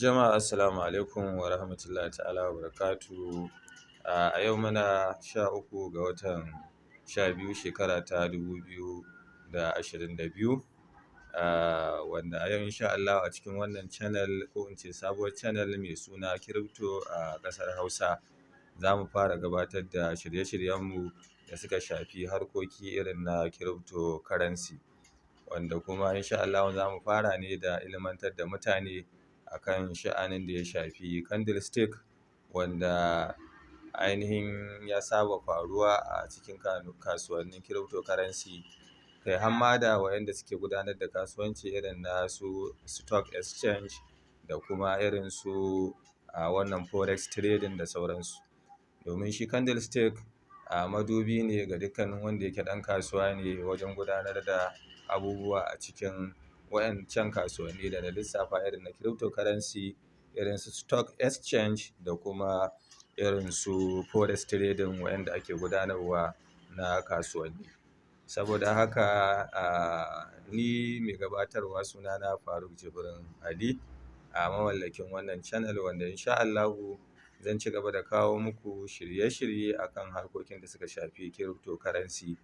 Jama'a, assalamu alaikum wa rahmatullahi ta'ala wa barakatuhu. A yau muna 13 ga watan 12, shekara ta 2022. Wanda a yau insha Allahu a cikin wannan channel, ko in ce sabuwar channel mai suna Crypto a ƙasar Hausa, za mu fara gabatar da shirye-shiryenmu da suka shafi harkoki irin na cryptocurrency. Wanda kuma insha Allahu za mu fara ne da ilmantar da mutane akan sha'anin da ya shafi candlestick, wanda ainihin ya saba faruwa a cikin kasuwannin cryptocurrency, kai har ma da waɗanda suke gudanar da kasuwanci irin na su stock exchange da kuma irin su a wannan forex trading da sauransu. Domin shi candlestick a madubi ne ga dukkanin wanda yake ɗan kasuwa ne wajen gudanar da abubuwa a cikin waƴancan kasuwanni da na lissafa, irin na cryptocurrency, irin su stock exchange da kuma irin su forex trading waƴanda ake gudanarwa na kasuwanni. Saboda haka, ni mai gabatarwa, sunana Faruk Jibrin Ali, a mamallakin wannan channel, wanda insha Allahu zan ci gaba da kawo muku shirye-shirye akan harkokin da suka shafi cryptocurrency.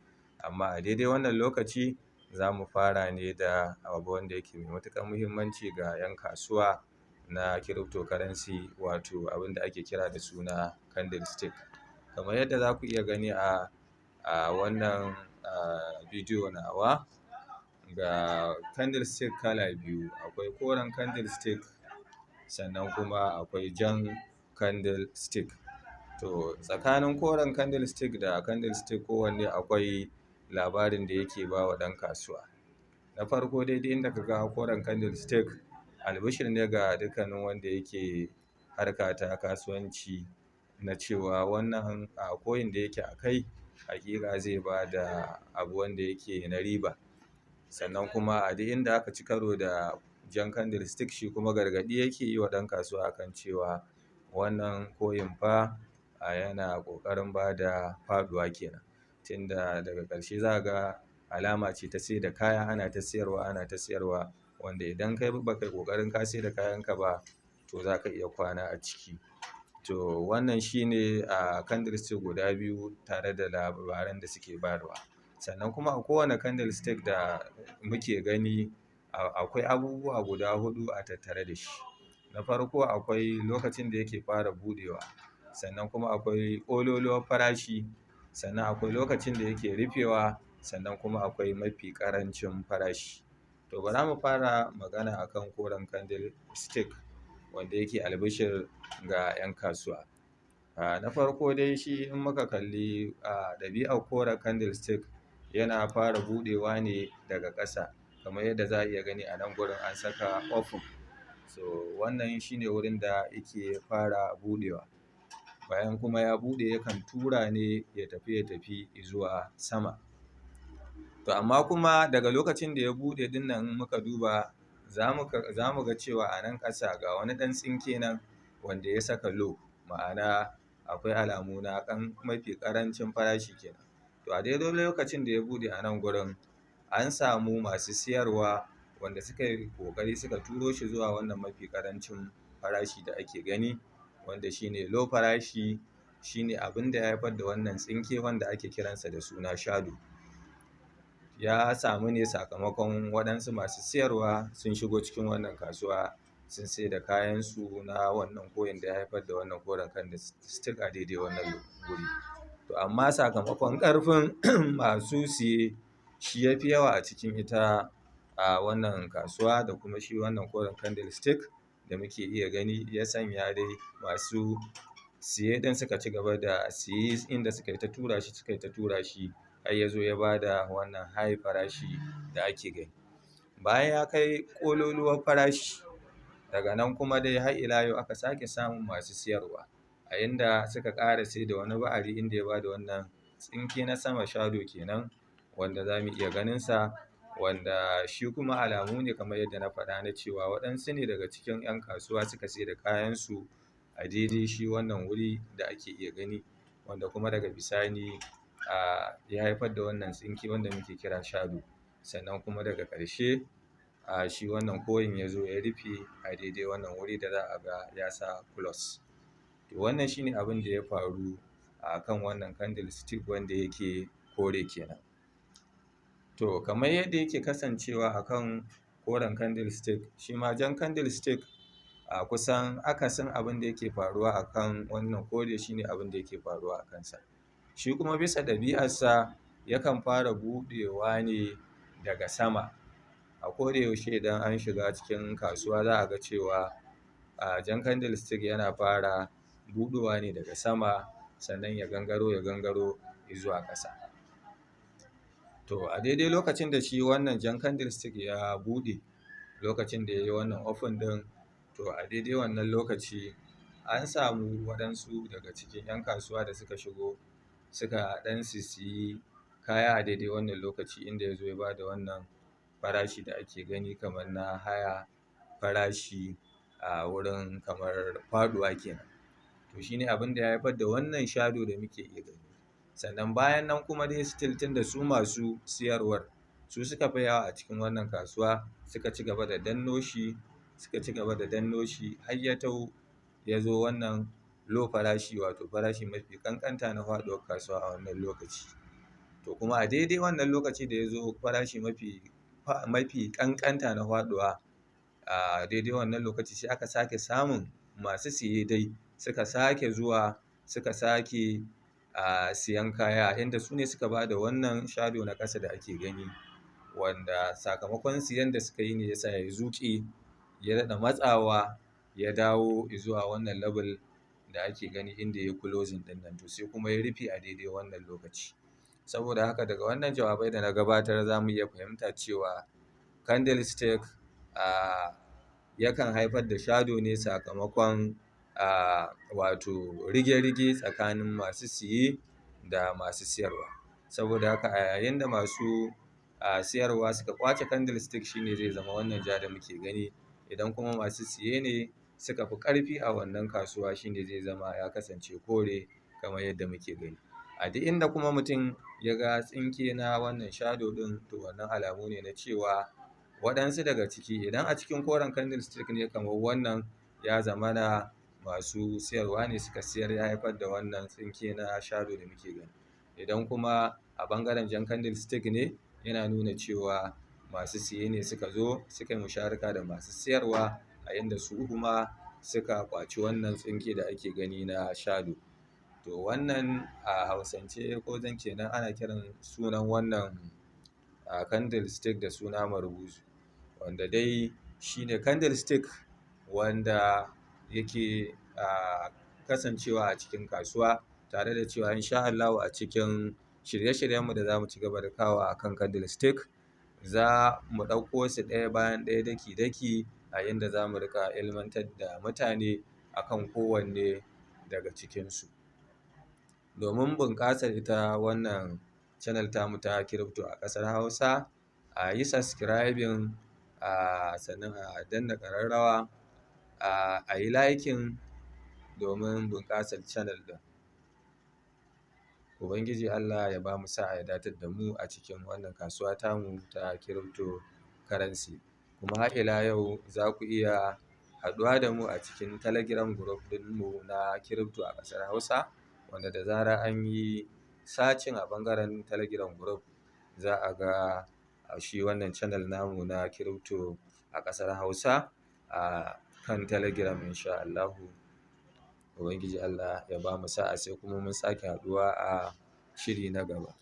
Amma a daidai wannan lokaci za mu fara ne da abu wanda yake mai matuƙar muhimmanci ga 'yan kasuwa na cryptocurrency, wato abin da ake kira da suna candlestick. Kamar yadda za ku iya gani a wannan bidiyo nawa, ga candlestick kala biyu: akwai koren candlestick, sannan kuma akwai jan candlestick. To, tsakanin koren candlestick da candlestick, kowanne akwai labarin da yake ba wa ɗan kasuwa. Na farko dai, duk inda ka ga koren candlestick, albishir ne ga dukkanin wanda yake harka ta kasuwanci na cewa wannan a coin da yake a kai, haƙiƙa zai ba da abu wanda yake na riba. Sannan kuma a duk inda aka ci karo da jan candlestick, shi kuma gargaɗi yake yi wa ɗan kasuwa akan cewa wannan coin fa a yana ƙoƙarin ba da faɗuwa kenan. Tunda daga ƙarshe za ga alama ce ta sai da kaya, ana ta siyarwa, ana ta siyarwa, wanda idan kai ba kai ƙoƙarin ka sai da kayanka ba, to za ka iya kwana a ciki. To, wannan shine a candlestick guda biyu tare da labaran da suke bayarwa. Sannan kuma a kowane candlestick da muke gani, akwai abubuwa guda huɗu a tattare da shi. Na farko, akwai lokacin da yake fara buɗewa, sannan kuma akwai ƙololuwar farashi, sannan akwai lokacin da yake rufewa, sannan kuma akwai mafi ƙarancin farashi. To, bara mu fara magana akan koren candlestick wanda yake albishir ga 'yan kasuwa. Na farko dai, shi in muka kalli a ɗabi'ar koren candlestick, yana fara buɗewa ne daga ƙasa, kamar yadda za a iya gani a nan gurin an saka open. So wannan shine wurin da yake fara buɗewa. Bayan kuma ya buɗe, yakan tura ne ya tafi, ya tafi izuwa sama. To, amma kuma daga lokacin da ya buɗe ɗin nan, in muka duba za mu ga cewa a nan ƙasa ga wani ɗan tsinke nan wanda ya saka low, ma'ana akwai alamu na ɗan mafi ƙarancin farashi kenan. To, a daidai lokacin da ya buɗe a nan gurin, an samu masu siyarwa wanda suka yi ƙoƙari suka turo shi zuwa wannan mafi ƙarancin farashi da ake gani, wanda shine low farashi, shine abin da ya haifar da wannan tsinke wanda ake kiransa da suna shadow. Ya samu ne sakamakon waɗansu masu siyarwa sun shigo cikin wannan kasuwa, sun saida kayansu na wannan coin da ya haifar da wannan koren candlestick a daidai wannan guri. To, amma sakamakon ƙarfin masu siye shi ya fi yawa a cikin ita a wannan kasuwa, da kuma shi wannan koren candlestick da muke iya gani, ya sanya dai masu siye ɗin suka ci gaba da siye, inda suka yi ta tura shi, suka yi ta tura shi, har ya zo ya ba da wannan high farashi da ake gani. Bayan ya kai ƙololuwar farashi, daga nan kuma dai har ila yau aka sake samun masu siyarwa, a inda suka ƙara saida wani ba'ari, inda ya bada wannan tsinke na sama, shadow kenan, wanda za mu iya ganinsa, wanda shi kuma alamu ne, kamar yadda na faɗa, na cewa waɗansu ne daga cikin 'yan kasuwa suka saida kayansu a daidai shi wannan wuri da ake iya gani, wanda kuma daga bisani ya haifar da wannan tsinke wanda muke kira shadow. Sannan kuma daga ƙarshe shi wannan coin ya zo ya rufe a daidai wannan wuri da za a ga ya sa plus. To, wannan shine abin da ya faru a kan wannan candlestick wanda yake kore kenan. To, kamar yadda yake kasancewa a kan koren candlestick, shi ma jan candlestick a kusan akasin abin da yake faruwa a kan wannan kore shine abin da yake faruwa a kansa. Shi kuma bisa ɗabi'arsa yakan fara buɗewa ne daga sama. A koda yaushe idan an shiga cikin kasuwa, za a ga cewa a jan candlestick yana fara buɗewa ne daga sama, sannan ya gangaro, ya gangaro zuwa ƙasa. To, a daidai lokacin da shi wannan jan candlestick ya buɗe, lokacin da ya yi wannan open ɗin, to a daidai wannan lokaci an samu waɗansu daga cikin 'yan kasuwa da suka shigo suka ɗan sissiyi kaya a daidai wannan lokaci, inda ya zo ya bada wannan farashi da ake gani kamar na haya farashi a wurin kamar faɗuwa kenan. To, shine abin da ya haifar da wannan shadow da muke iya gani. Sannan bayan nan kuma dai still, tunda su masu siyarwar su suka fi yawa a cikin wannan kasuwa, suka ci gaba da danno shi, suka ci gaba da danno shi har ya taho ya zo wannan low farashi, wato farashi mafi ƙanƙanta na faɗuwar kasuwa a wannan lokaci. To, kuma a daidai wannan lokaci da ya zo farashi mafi ƙanƙanta na faɗuwa, a daidai wannan lokaci sai aka sake samun masu siye dai suka sake zuwa suka sake siyan kaya, inda su ne suka ba da wannan shadow na ƙasa da ake gani, wanda sakamakon siyan da suka yi ne ya sa ya zuƙe, ya daɗa matsawa, ya dawo zuwa wannan level da ake gani inda ya yi closing ɗin nan. To, sai kuma ya rufe a daidai wannan lokaci. Saboda haka, daga wannan jawabai da na gabatar, za mu iya fahimta cewa candlestick yakan haifar da shadow ne sakamakon wato rige-rige tsakanin masu siye da masu siyarwa. Saboda haka, a yayin da masu siyarwa suka ƙwace candlestick, shine zai zama wannan ja da muke gani. Idan kuma masu siye ne suka fi ƙarfi a wannan kasuwa, shine zai zama ya kasance kore kamar yadda muke gani. A duk inda kuma mutum ya ga tsinke na wannan shadow ɗin, to wannan alamu ne na cewa waɗansu daga ciki, idan a cikin koren candlestick ne kamar wannan, ya zamana masu siyarwa ne suka siyar, ya haifar da wannan tsinke na shadow da muke gani. Idan kuma a ɓangaren jan candlestick ne, yana nuna cewa masu siye ne suka zo suka yi musharaka da masu siyarwa, a inda su kuma suka ƙwaci wannan tsinke da ake gani na shadow. To, wannan a Hausance ko zan kenan ana kiran sunan wannan candlestick da suna marubozu, wanda dai shine candlestick wanda yake kasancewa a cikin kasuwa. Tare da cewa insha Allahu a cikin shirye-shiryenmu da za mu ci gaba da kawo a kan candlestick, za mu ɗauko su ɗaya bayan ɗaya, daki-daki, a inda za mu riƙa ilmantar da mutane akan kowanne daga cikinsu. Domin bunƙasar ita wannan channel tamu ta Crypto a ƙasar Hausa, a yi subscribing, sannan a danna ƙararrawa, a yi liking domin bunƙasar channel ɗin. Ubangiji Allah ya bamu sa'a, ya datar da mu a cikin wannan kasuwa tamu ta cryptocurrency. Kuma har ila yau za ku iya haɗuwa da mu a cikin Telegram group ɗinmu na Crypto a ƙasar Hausa, wanda da zarar an yi searching a ɓangaren Telegram group, za a ga shi wannan channel namu na Crypto a ƙasar Hausa a kan Telegram, insha Allahu. Ubangiji Allah ya bamu sa'a, sai kuma mun sake haɗuwa a shiri na gaba.